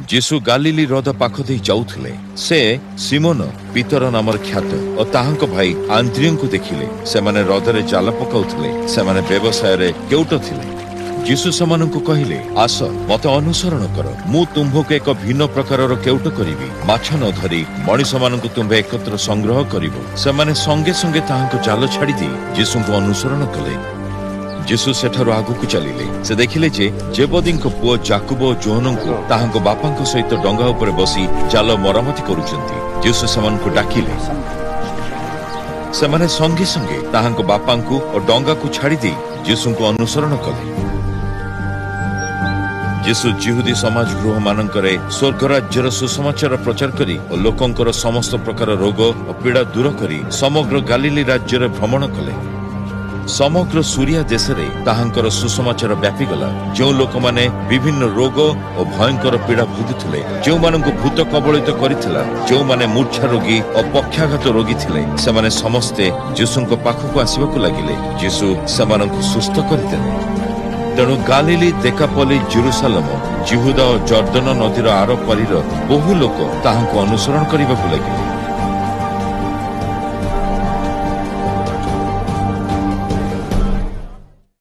ଯୀଶୁ ଗାଲିଲି ହ୍ରଦ ପାଖ ଦେଇ ଯାଉଥିଲେ। ସେ ସିମୋନ, ପିତର ନାମରେ ଖ୍ୟାତ, ଓ ତାହାଙ୍କ ଭାଇ ଆନ୍ଦ୍ରିୟଙ୍କୁ ଦେଖିଲେ। ସେମାନେ ହ୍ରଦରେ ଜାଲ ପକାଉଥିଲେ। ସେମାନେ ବ୍ୟବସାୟରେ କେଉଟ ଥିଲେ। ଯୀଶୁ ସେମାନଙ୍କୁ କହିଲେ, ଆସ, ମତେ ଅନୁସରଣ କର, ମୁଁ ତୁମ୍ଭକୁ ଏକ ଭିନ୍ନ ପ୍ରକାରର କେଉଟ କରିବି। ମାଛ ନ ଧରି ମଣିଷମାନଙ୍କୁ ତୁମ୍ଭେ ଏକତ୍ର ସଂଗ୍ରହ କରିବ। ସେମାନେ ସଙ୍ଗେ ସଙ୍ଗେ ତାହାଙ୍କ ଜାଲ ଛାଡ଼ିଦେଇ ଯୀଶୁଙ୍କୁ ଅନୁସରଣ କଲେ। ଯୀଶୁ ସେଠାରୁ ଆଗକୁ ଚାଲିଲେ। ସେ ଦେଖିଲେ ଯେ ଜେବଦୀଙ୍କ ପୁଅ ଜାକୁବ ଓ ଯୋହନଙ୍କୁ ତାହାଙ୍କ ବାପାଙ୍କ ସହିତ ଡଙ୍ଗା ଉପରେ ବସି ଜାଲ ମରାମତି କରୁଛନ୍ତି। ଯୀଶୁ ସେମାନଙ୍କୁ ଡାକିଲେ। ସେମାନେ ସଙ୍ଗେ ସଙ୍ଗେ ତାହାଙ୍କ ବାପାଙ୍କୁ ଓ ଡଙ୍ଗାକୁ ଛାଡ଼ିଦେଇ ଯୀଶୁଙ୍କୁ ଅନୁସରଣ କଲେ। ଯୀଶୁ ଜିହୁଦୀ ସମାଜ ଗୃହମାନଙ୍କରେ ସ୍ୱର୍ଗରାଜ୍ୟର ସୁସମାଚାର ପ୍ରଚାର କରି ଓ ଲୋକଙ୍କର ସମସ୍ତ ପ୍ରକାର ରୋଗ ଓ ପୀଡ଼ା ଦୂର କରି ସମଗ୍ର ଗାଲିଲି ରାଜ୍ୟରେ ଭ୍ରମଣ କଲେ। ସମଗ୍ର ସୁରିଆ ଦେଶରେ ତାହାଙ୍କର ସୁସମାଚାର ବ୍ୟାପିଗଲା। ଯେଉଁ ଲୋକମାନେ ବିଭିନ୍ନ ରୋଗ ଓ ଭୟଙ୍କର ପୀଡ଼ା ଭୋଗୁଥିଲେ, ଯେଉଁମାନଙ୍କୁ ଭୂତ କବଳିତ କରିଥିଲା, ଯେଉଁମାନେ ମୂର୍ଚ୍ଛା ରୋଗୀ ଓ ପକ୍ଷାଘାତ ରୋଗୀ ଥିଲେ, ସେମାନେ ସମସ୍ତେ ଯୀଶୁଙ୍କ ପାଖକୁ ଆସିବାକୁ ଲାଗିଲେ। ଯୀଶୁ ସେମାନଙ୍କୁ ସୁସ୍ଥ କରିଦେଲେ। ତେଣୁ ଗାଲିଲି, ଦେକାପଲି, ଜେରୁସାଲମ, ଜିହୁଦା ଓ ଜର୍ଦ୍ଦନ ନଦୀର ଆରପାରିର ବହୁ ଲୋକ ତାହାଙ୍କୁ ଅନୁସରଣ କରିବାକୁ ଲାଗିଲେ।